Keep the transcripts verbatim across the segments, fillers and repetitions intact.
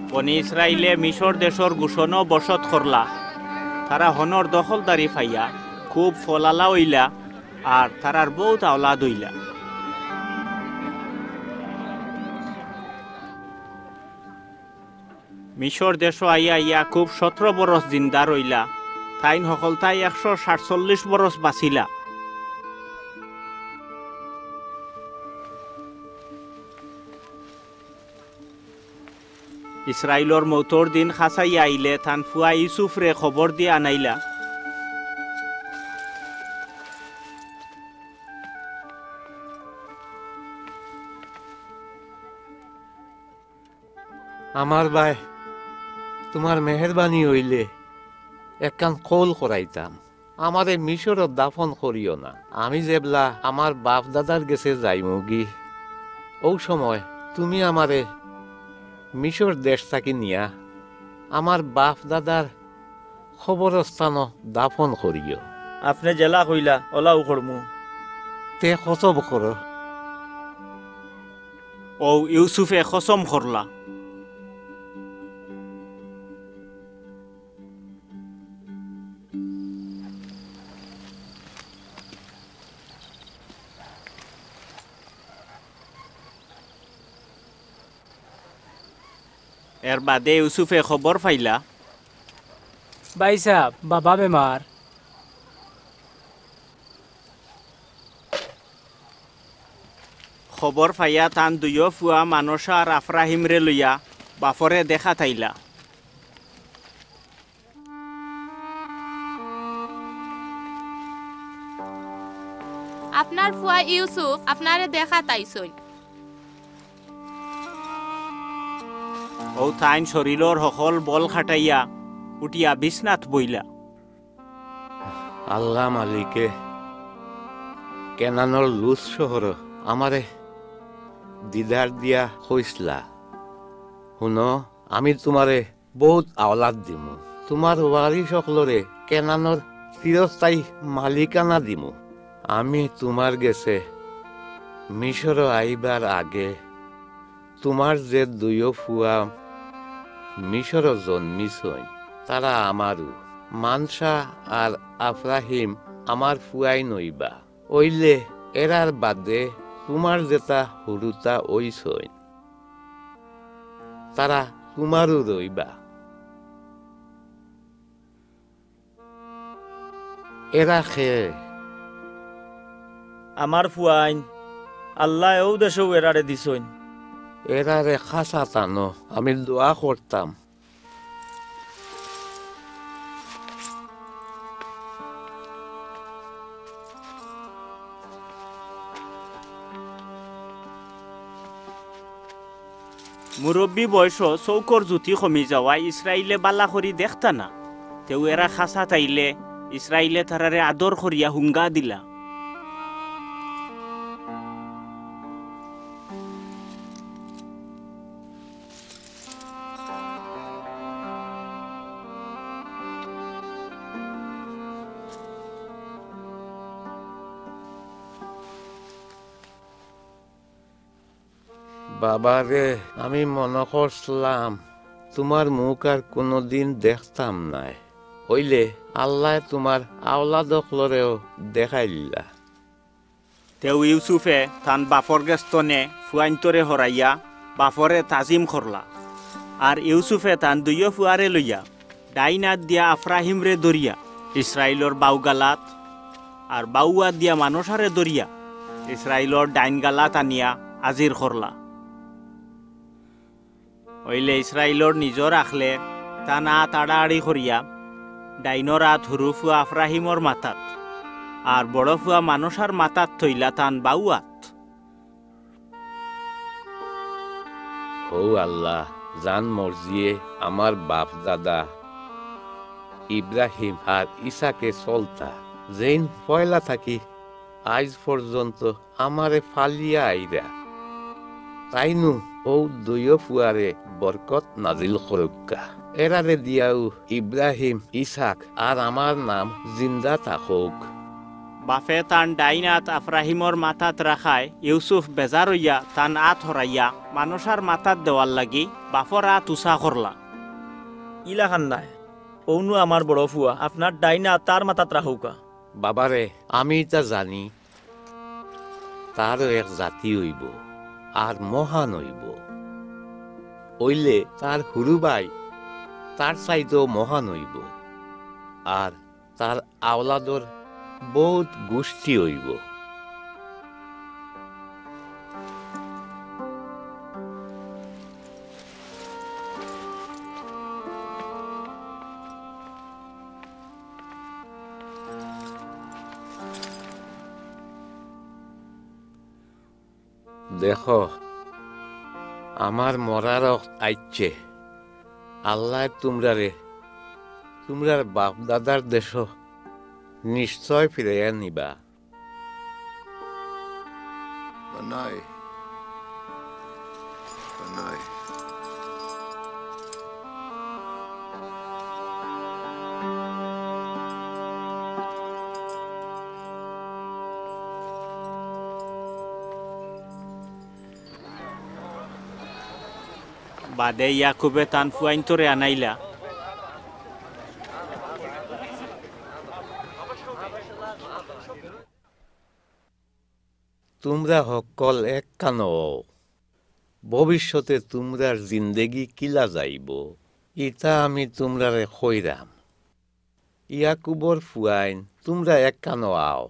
বনি ইসরাইলে মিশর দেশর গোশনো বসত করলা। তারা হনর দখলদারি পাইয়া খুব ফলালা অইলা, আর তারার বউত আওলাদ অইলা। মিশর দেশো আইয়া ইয়াকুব সতরো বরস জিন্দা রইলা। তাইন হকলতায় একশো সাতচল্লিশ বরস বাঁচিলা। ইসরাইলর মউতর দিন কাছাইয়া আইলে তান ফুয়া ইউসুফরে খবর দিয়া আনাইলা। আমার ভাই, তুমার মেহেরবানি অইলে একখান কওল করাইতাম। আমারে মিশরো দাফন করিও না। আমি যেবলা আমার বাফ-দাদার গেছে যাইমুগি, অউ সময় তুমি আমারে মিশর দেশ থাকি নিয়া আমার বাফ-দাদার কবরস্থানো দাফন করিও। আপনে যেলা কইলা, অলাউ করমু। তে কসম করো। অউ ইউসুফে কসম করলা। এর বাদে ইউসুফে খবর পাইলা। ভাইসাব, বাবা বেমার। খবর পাইয়া তান দুইও ফুয়া মানষা আর আফরাহিমরে লইয়া বাফরে দেখাত আইলা। আপনার ফুয়া ইউসুফ আপনারে দেখাত আইছইন। অউ তাইন শরীলর হকল বল খাটাইয়া উঠিয়া বিছনাত বইলা। আল্লাহ মালিকে কেনানর লুজ শহর আমারে দিদার দিয়া কইছলা, হুনো, আমি তুমারে বউত আওলাদ দিমু। তুমার ওয়ারিস অকলরে কেনানর চিরস্থায়ী মালিকানা দিমু। আমি তুমার গেছে মিশরো আইবার আগে তুমার যে দুইও ফুয়া মিশরো জন্মিছইন, তারা আমারউ। মানষা আর আফরাহিম আমার ফুয়াইন অইবা। অইলে এরার বাদে তুমার যেতা হুরুতা অইছইন, তারা তুমারউ রইবা। এরা কে? আমার ফুয়াইন, আল্লায় অউ দেশউ এরারে দিছইন। এরারে খাছাত আনো, আমি দোয়া করতাম। মুরব্বি বয়সো চউখর জুতি কমি যাওয়ায় ইসরাইলে বালা করি দেখতা না। তেউ এরা খাছাত আইলে ইসরাইলে তারারে আদর করিয়া হুঙ্গা দিলা। বাবারে, আমি মনো করছলাম তুমার মুখ আর কুনুদিন দেখতাম নায়। অইলে আল্লায় তুমার আওলাদ অকলরেও দেখাইলা। তেউ ইউসুফে তান বাফর গেছ তনে ফুয়াইন্তরে হরাইয়া বাফরে তাজিম করলা। আর ইউসুফে তান দুইও ফুয়ারে লইয়া ডাইন আত দিয়া আফরাহিমরে ধরিয়া ইসরাইলর বাউ গালাত, আর বাউ আত দিয়া মানষারে ধরিয়া ইসরাইলর ডাইন গালাত আনিয়া আজির করলা। অইলে ইসরাইলর নিজর আখলে তান আত আড়াআড়ি করিয়া ডাইনর আত হুরু ফুয়া আফরাহিমর মাথাত, আর বড় ফুয়া মানষার মাথাত থইলা তান বাউ আত। হউ আল্লাহ, যান মর্জিয়ে আমার বাফ-দাদা ইব্রাহিম আর ইছাকে চলতা, যেইন পয়লা থাকি আইজ পর্যন্ত আমারে ফালিয়া আইরা, তাইনউ অউ দুইও ফুয়ারে বরকত নাজিল করউক্কা। এরারে দিয়াউ ইব্রাহিম, ইছাক আর আমার নাম জিন্দা থাকউক। বাফে তান ডাইন আত আফরাহিমর মাথাত রাখায় ইউসুফ বেজার অইয়া তান আত হরাইয়া মানষার মাথাত দেওয়ার লাগি বাফর আত উচা করলা। ইলাখান নায়, অউনু আমার বড় ফুয়া, আপনার ডাইন আত তার মাথাত রাখউক্কা। বাবারে, আমি ইতা জানি, তারও এক জাতি অইবো, আর মহান অইবো। অইলে তার হুরু ভাই তার চাইতেও মহান অইবো, আর তার আওলাদর বউত গুষ্টি অইবো। দেখো, আমার মরার অক্ত আইচ্ছে। আল্লায় তুমরারে তুমরার বাপ-দাদার দেশো নিশ্চয় ফিরাইয়া নিবা। বানাই, বানাই। বাদে ইয়াকুবে তান ফুয়াইন্তরে আনাইলা। তুমরা হক্কল একখানো অও। ভবিষ্যতে তুমরার জিন্দেগি কিলা যাইবো, ইতা আমি তুমরারে কইরাম। ইয়াকুবর ফুয়াইন, তুমরা একখানো আও।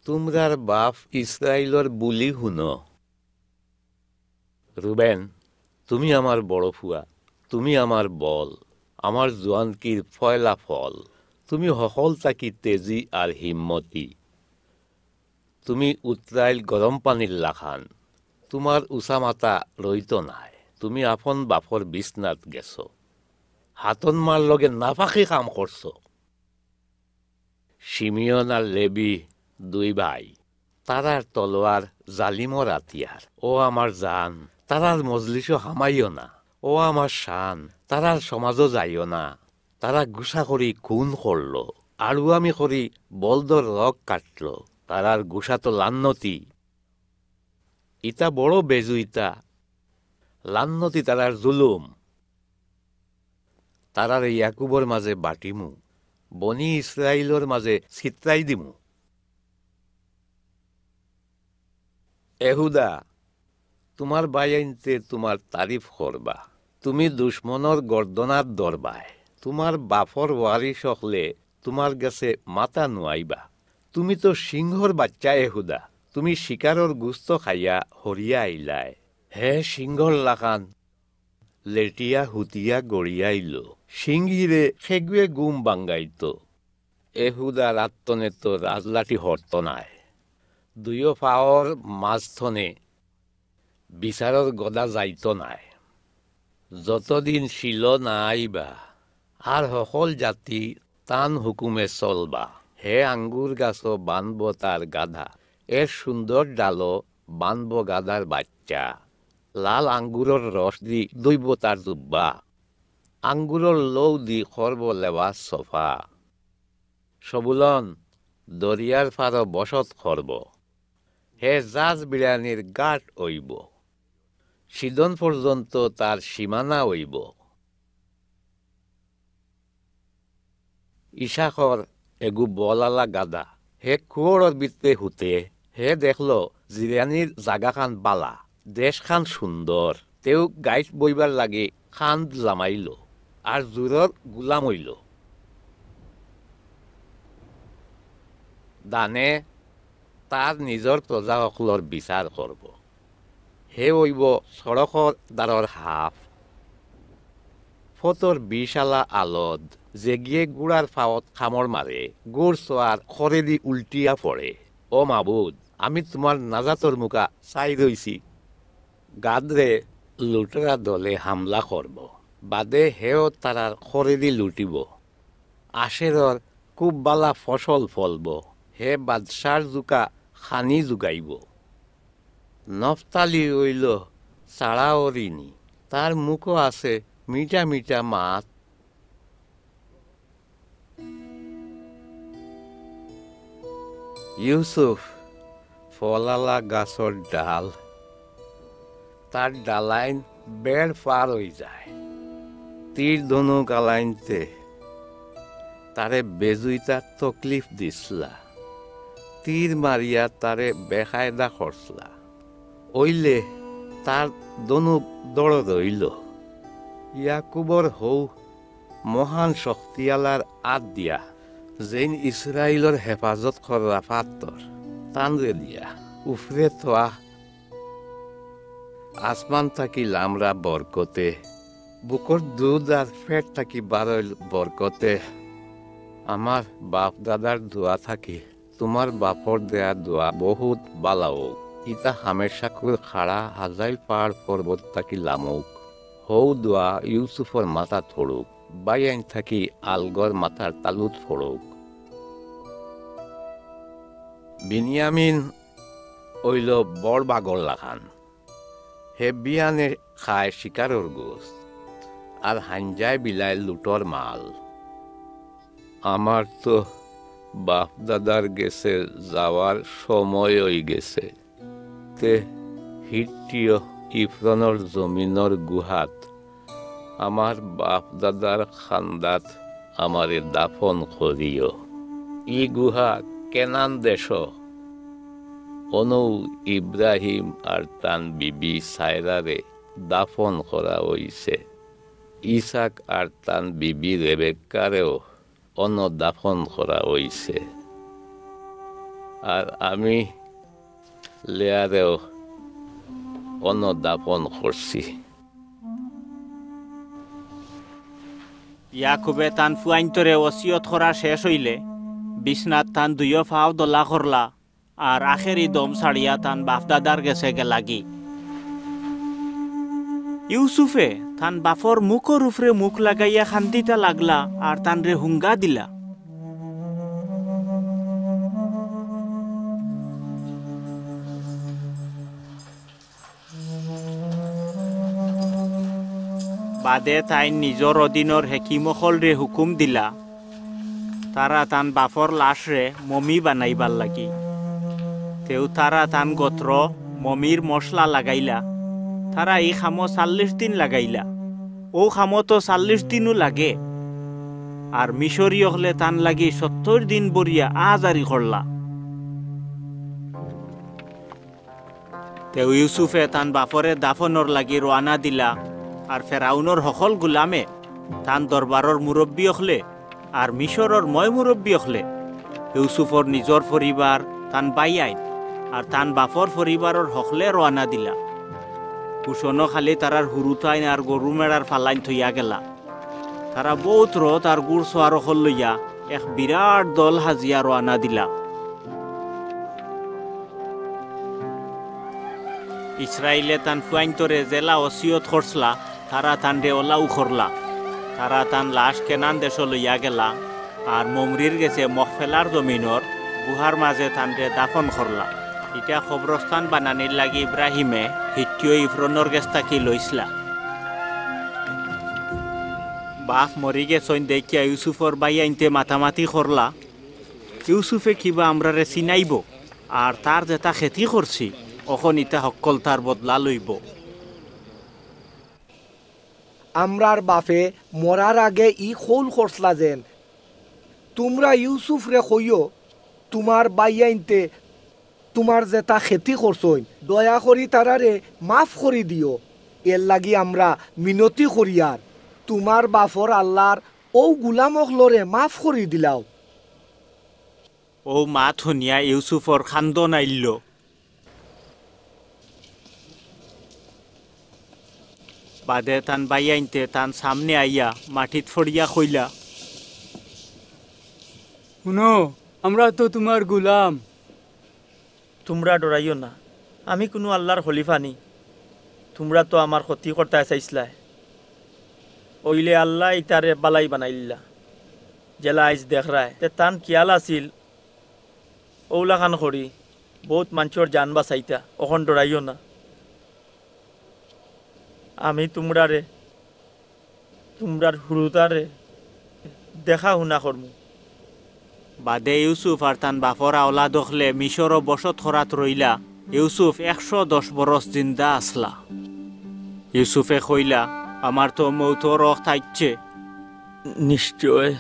তুমরার বাফ ইসরাইলর বুলি হুনো। রুবেন, তুমি আমার বড় ফুয়া, তুমি আমার বল, আমার জুয়ানকির ফয়লা ফল, তুমি হকল থাকি তেজি আর হিম্মতি। তুমি উতরাইল গরম পানির লাখান, তুমার উচা মাথা রইতো নায়, তুমি আফন বাফর বিছনাত গেছো। হাতন মার লগে নাপাকি কাম করছো। শিমিয়ন আর লেবি দুই ভাই, তারার তলোয়ার জালিমর আতিয়ার। ও আমার জান, তারার মজলিসো হামাইও না। ও আমার শান, তারার সমাজো যাইও না। তারা গুসা করি খুন করলো, আড়ুয়ামি করি বলদর রগ কাটলো। তারার গুসা তো লান্নতি। ইতা বড় বেজুইতা, লান্নতি তারার জুলুম। তারারে ইয়াকুবর মাঝে বাটিমু, বনি ইসরাইলর মাঝে ছিতরাই দিমু। এহুদা, তুমার ভাইয়াইন্তে তুমার তারিফ করবা, তুমি দুশমনর গর্দনাত ধরবায়, তুমার বাফর ওয়ারিশ অকলে তুমার গেছে মাথা নুয়াইবা। তুমি তো সিংহর বাচ্চা এহুদা, তুমি শিকারর গুস্ত খাইয়া হরিয়া আইলায়। হে সিংহর লাখান লেটিয়া হুতিয়া গড়িয়াইলো, সিংহীরে খেগুয়ে ঘুম ভাঙ্গাইতো। এহুদার আত্তনে তো রাজলাঠি হরতো নায়, দুইও পাওর মাঝথনে বিচারর গদা যাইতো নায়। যতদিন শিলো না আইবা, আর হকল জাতি তান হুকুমে চলবা। হে আঙ্গুর গাছো বানবো তার গাধা, এর সুন্দর ডালো বানবো গাধার বাচ্চা। লাল আঙ্গুরর রস দি ধইবো তার জুব্বা, আঙ্গুরর লৌ দি করবো লেবাস সফা। সবুলন দরিয়ার পারো বসত করবো, হে জাজ বিড়ানির গাট অইবো, সিদন পর্যন্ত তার সীমানা অইবো। ইসাকর এগু বলালা গাধা, হে কুয়রর ভিতরে হুতে, হে দেখলো জিরানির জাগাখান বালা, দেশখান সুন্দর, তেউ গাইত বইবার লাগি খান্দ লামাইলো, আর জুরর গুলাম অইলো। দানে তার নিজর প্রজা অকলর বিচার করবো। হে অইবো সড়কর দারর হাফ, ফতর বিশালা আলদ, যেগিয়ে গুড়ার ফাওত খামড় মারে, গুড় সোয়ার খরেদি উল্টিয়া পড়ে। ও মাবুদ, আমি তুমার নাজাতর মুখা চাই রইছি। গাদরে লুটেরা দলে হামলা করবো, বাদে হেও তারার খরেদি লুটিবো। আশেরর খুব বালা ফসল ফলবো, হে বাদশার জুকা খানি জুগাইবো। নফতালি অইলো চাড়া অরিনি, তার মুখো আছে মিঠা মিঠা মাত। ইউসুফ ফলালা গাছর ডাল, তার ডালাইন বেড় পার অই যায়। তীর ধনুক আলাইন্তে তারে বেজুইতা তকলিফ দিছলা, তীর মারিয়া তারে বেকায়দা করছলা। অইলে তার ধনুক দড় রইল। ইয়াকুবর হউ মহান শক্তিআলার আত দিয়া, যেইন ইসরাইলর হেফাজত কররা পাত্তর, তানরে দিয়া, উফরে তোয়া আসমান থাকি লামরা বরকতে, বুকর দুধ আর ফেট থাকি বারইল বরকতে, আমার বাপ দাদার দোয়া থাকি তুমার বাপর দেয়া দোয়া বহুত বালা অউক। ইতা হামেশাকুর খাড়া হাজাইল পাহাড় পর্বত থাকি লামউক। হউ দোয়া ইউসুফর মাথাত পড়ুক, বাইয়াইন থাকি আলগর মাথার তালুত পড়ুক। বিনিয়ামিন অইল বড় বাগর লাখান। হে বিয়ানে খায় শিকারর গোস্ত, আর হাইঞ্জায় বিলায় লুটর মাল। আমার তো বাপ দাদার গেছে যাওয়ার সময় অই গেছে। তে হিট্টিয় ইফরনর জমিনর গুহাত আমার বাপ দাদার খান্দাত আমারে দাফন করিও। ই গুহা কেনান দেশ। অনউ ইব্রাহিম আর তান বিবি সায়রারে দাফন করা অইছে। ইসাক আর তান বিবি রেবেক্কারেও অনো দাফন করা অইছে। আর আমি লেয়ারেও অনো দাফন করছি। ইয়াকুবে তান ফুয়াইন্তরে ওসিয়ত করা শেষ অইলে, বিছনাত তান দুইও পাও দলা করলা, আর আখেরি দম ছাড়িয়া তান বাফদাদার গেছে গেলাগি। ইউসুফে তান বাফর মুখর উপরে মুখ লাগাইয়া খান্দিতা লাগলা, আর তানরে হুঙ্গা দিলা। বাদে তাইন নিজর অধীনর হেকিম অকলরে হুকুম দিলা, তারা তান বাফর লাশরে মমি বানাইবার লাগি। তেউ তারা তান গোত্র মমির মশলা লাগাইলা। তারা ই কামো চাল্লিশ দিন লাগাইলা। অউ কামো তো চাল্লিশ দিনউ লাগে। আর মিশরি অকলে তান লাগি সত্তইর দিন বরিয়া আহাজারি করলা। তেউ ইউসুফে তান বাফরে দাফনর লাগি রওয়ানা দিলা, আর ফেরাউনর হকল গুলামে, তান দরবারর মুরব্বি অকলে, আর মিশরর ময় মুরব্বি অকলে, ইউসুফর নিজর পরিবার, তান বাইয়াইন, আর তান বাফর পরিবারর হকলে রওয়ানা দিলা। কুশনো খালি তারার হুরুতাইন আর গরু মেড়ার ফালাইন থইয়া গেলা। তারা বউত রথ আর ঘুড়সওয়ার অকল লইয়া এক বিরাট দল হাজিয়া রওয়ানা দিলা। ইসরাইলে তান ফুয়াইন্তরে যেলা ওসিয়ত করছলা, তারা তানরে অলাউ করলা। তারা তান লাশ কেনান দেশো লইয়া গেলা, আর মমরির গেছে মখফেলার জমিনর গুহার মাঝে তানরে দাফন করলা। ইটা কবরস্থান বানানির লাগি ইব্রাহিমে হিট্টিয় ইফরনর গেছ থাকি লইছলা। বাফ মরি গেছইন দেখিয়া ইউসুফর বাইয়াইন্তে মাতামাতি করলা, ইউসুফে কিবা আমরারে চিনাইবো, আর তার যেতা খেতি করছি, অখন ইতা হক্কলতার বদলা লইবো। আমরার বাফে মরার আগে ই কউল করছলা যেন, তুমরা ইউসুফরে কইও, তুমার বাইয়াইন্তে তুমার যেতা খেতি করছইন, দয়া করি তারারে মাফ করি দিও। এরলাগি আমরা মিনতি করিয়ার, তুমার বাফর আল্লার অউ গুলাম অকলরে মাফ করি দিলাও। অউ মাত হুনিয়া ইউসুফর কান্দন আইলো। বাদে তান বাইয়াইন্তে তান সামনে আইয়া মাটিত ফড়িয়া কইলা, হুনো, আমরা তো তুমার গুলাম। তুমরা ডরাইও না, আমি কুনু আল্লার খলিফা নি। তুমরা তো আমার ক্ষতি করতায় চাইছলায়, অইলে আল্লায় ইতারে বালাই বানাইল্লা। যেলা আইজ দেখরায়, তে তান খিয়াল আছিল, অউলাখান করি বউত মানষর জান বাচাইতা। অখন ডরাইও না, আমি তুমরারে, তুমরার হুরুতারে দেখা হুনা করমু। বাদে ইউসুফ আর তান বাফর আওলাদ অকলে মিশরো বসত করাত রইলা। ইউসুফ একশো দশ বরস জিন্দা আছলা। ইউসুফে কইলা, "আমার তো মউতর অক্ত আইছে।" নিশ্চয়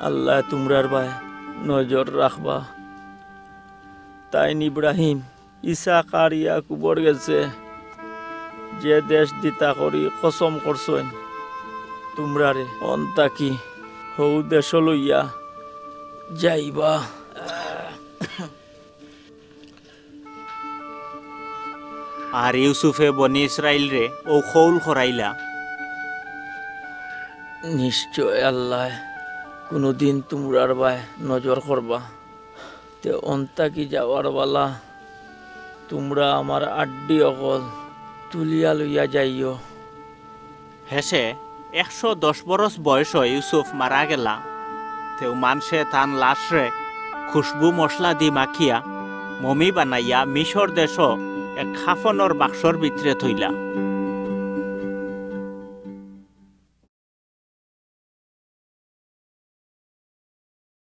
আল্লায় তুমরার বায় নজর রাখবা। তাইন ইব্রাহিম, ইসাক আর ইয়াকুবর গেছে যে দেশ দিতা করি কসম করছইন তুমরারে, অন থাকি হউ দেশ লইয়া যাইবা। আর ইউসুফে বনি ইসরাইলরে অউ কউল করাইলা। নিশ্চয় আল্লায় কুনুদিন তুমরার বায় নজর করবা। তে অন থাকি যাওয়ার বালা তুমরা আমার আড্ডি অকল তুলিয়া লইয়া যাইও। হেষে একশো দশ বরস বয়সো ইউসুফ মারা গেলা। তেউ মানষে তান লাশরে খুশবু মশলা দি মাখিয়া মমি বানাইয়া মিশর দেশো এক কাফনর বাক্সর ভিতরে থইলা।